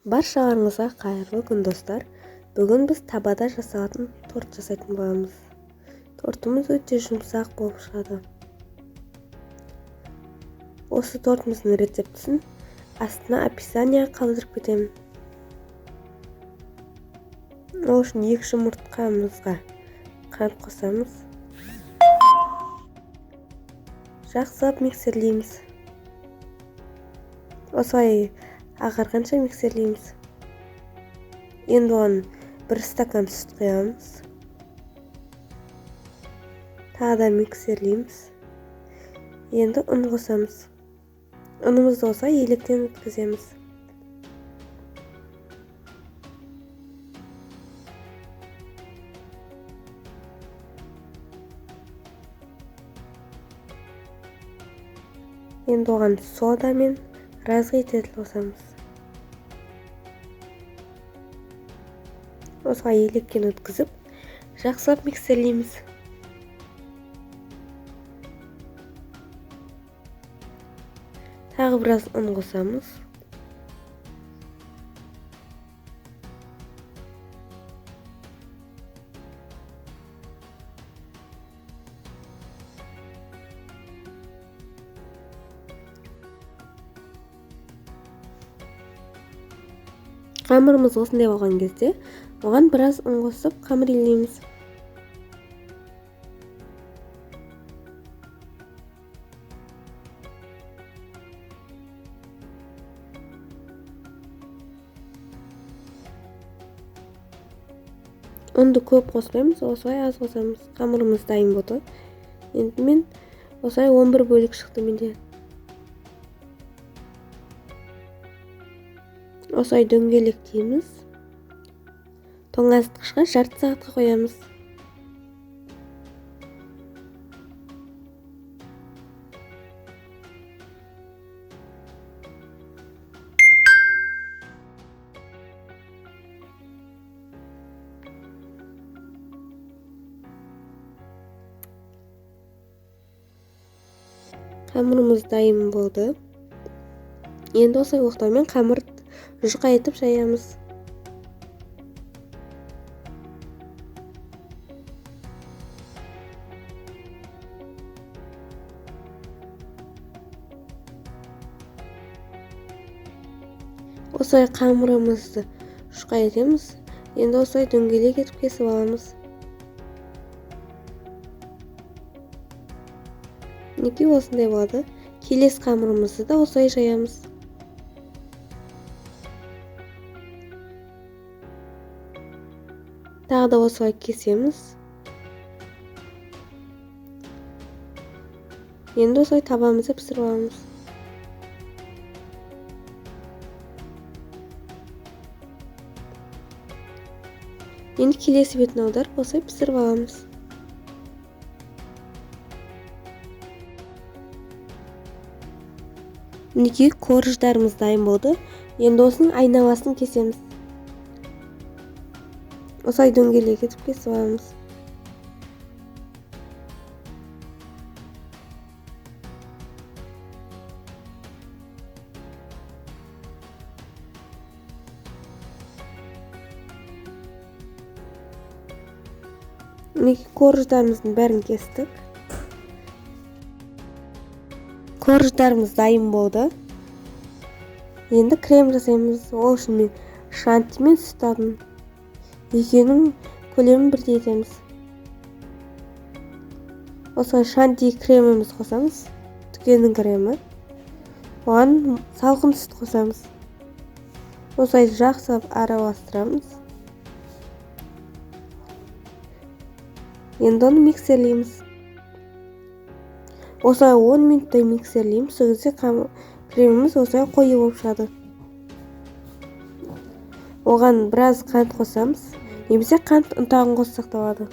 Баршаларыңызға қайырлы күн, достар! Бүгін біз табада жасалатын торт жасайтын боламыз. Тортымыз өте жұмсақ болып шығады. Осы тортымыздың рецептісін астына описание қалдырып кетемін. Ол үшін 2 жұмыртқамызға қант қосамыз. Жақсылап миксерлейміз. Осылай ағарғанша миксерлейміз. Енді оған 1 стакан сүт құямыз. Тағы да миксерлейміз. Енді ұн қосамыз. Ұнымызды осылай електен өткіземіз. Енді оған сода мен разғититель қосамыз. Осылай електен өткізіп, жақсылап миксерлейміз. Тағы біраз ұн қосамыз. Қамырымыз осындай болған кезде, оған біраз ұн қосып қамыр илейміз. Ұнды көп қоспаймыз, осылай аз қосамыз. Қамырымыз дайын болды. Енді мен осылай 11 бөлік шықты менде. Осылай дөңгелектейміз. Тоңазытқышқа жарты сағатқа қоямыз. Қамырымыз дайын болды. Енді осылай оқтаумен қамыр жұқа етіп жаямыз. Осылай қамырымызды жұқа етеміз. Енді осылай дөңгелек етіп кесіп аламыз. Мінекей осындай болады. Келесі қамырымызды да осылай жаямыз. Тағы да осылай кесеміз. Енді осылай табамызды пісіріп аламыз. Енді келесі бетін аударып осылай пісіріп аламыз. Мінекей корждарымыз дайын болды. Енді осының айналасын кесеміз. Осылай дөңгелек етіп кесіп аламыз. Мінекей корждарымыздың бәрін кестік. Корждарымыз дайын болды. Енді крем жасаймыз. Ол үшін мен шанти мен сүт алдым. Екеуінің көлемін бірдей етеміз. Осылай шанти кремімізді қосамыз. Дүкеннің кремі. Оған салқын сүт қосамыз. Осылай жақсылап араластырамыз. Енді оны миксерлейміз. Осылай 10 минуттай миксерлейміз. Сол кезде креміміз осылай қою болып шығады. Оған біраз қант қосамыз. Немесе қант ұнтағын қоссақ та болады.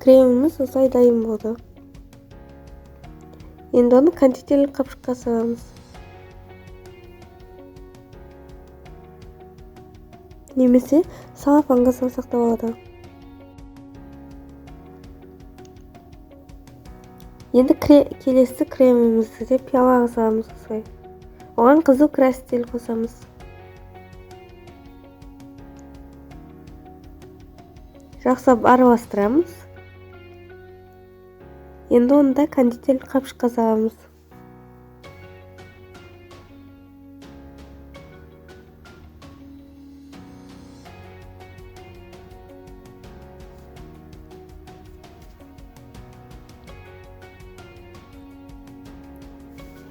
Креміміз осылай дайын болды. Енді оны кондитерлік қапшыққа саламыз. Немесе салафанға салсақ та болады. Енді келесі кремімізді де пиалаға саламыз осылай. Оған қызыл краситель қосамыз. Жақсылап араластырамыз. Енді оны да кондитерлік қапшыққа саламыз.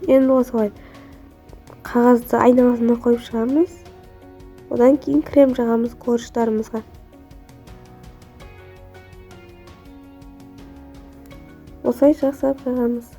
Енді осылай қағазды айналасына қойып шығамыз. Одан кейін крем жағамыз коржтарымызға. Осылай жақсылап жағамыз.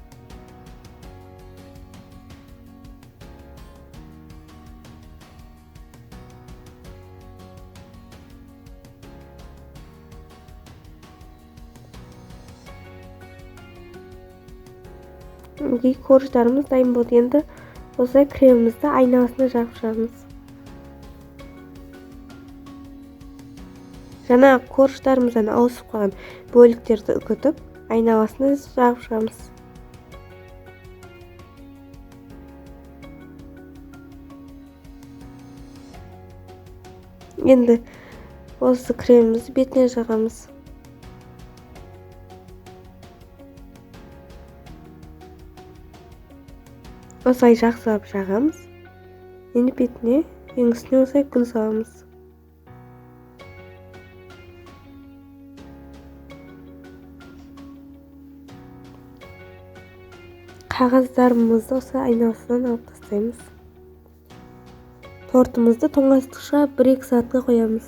Мінекей коржтарымыз дайын болды. Енді осылай кремімізді айналасына жағып шығамыз. Жаңа коржтарымыздан ауысып қалған бөліктерді үгітіп, айналасына жағып шығамыз. Енді осы кремімізді бетіне жағамыз. Осылай жақсылап жағамыз. Енді бетіне, ең үстіне осылай гүл саламыз. Қағаздарымызды осылай айналасынан алып тастаймыз. Тортымызды тоңазытқышқа 1-2 сағатқа қоямыз.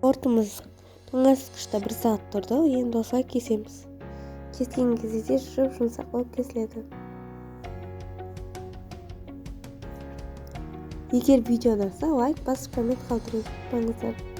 Тортымыз тоңазытқышта 1 сағат тұрды. Енді осылай кесеміз. Кескен кезде де жұп-жұмсақ болып кесіледі. Егер видео ұнаса, лайк басып, коммент қалдыруды ұмытпаңыздар.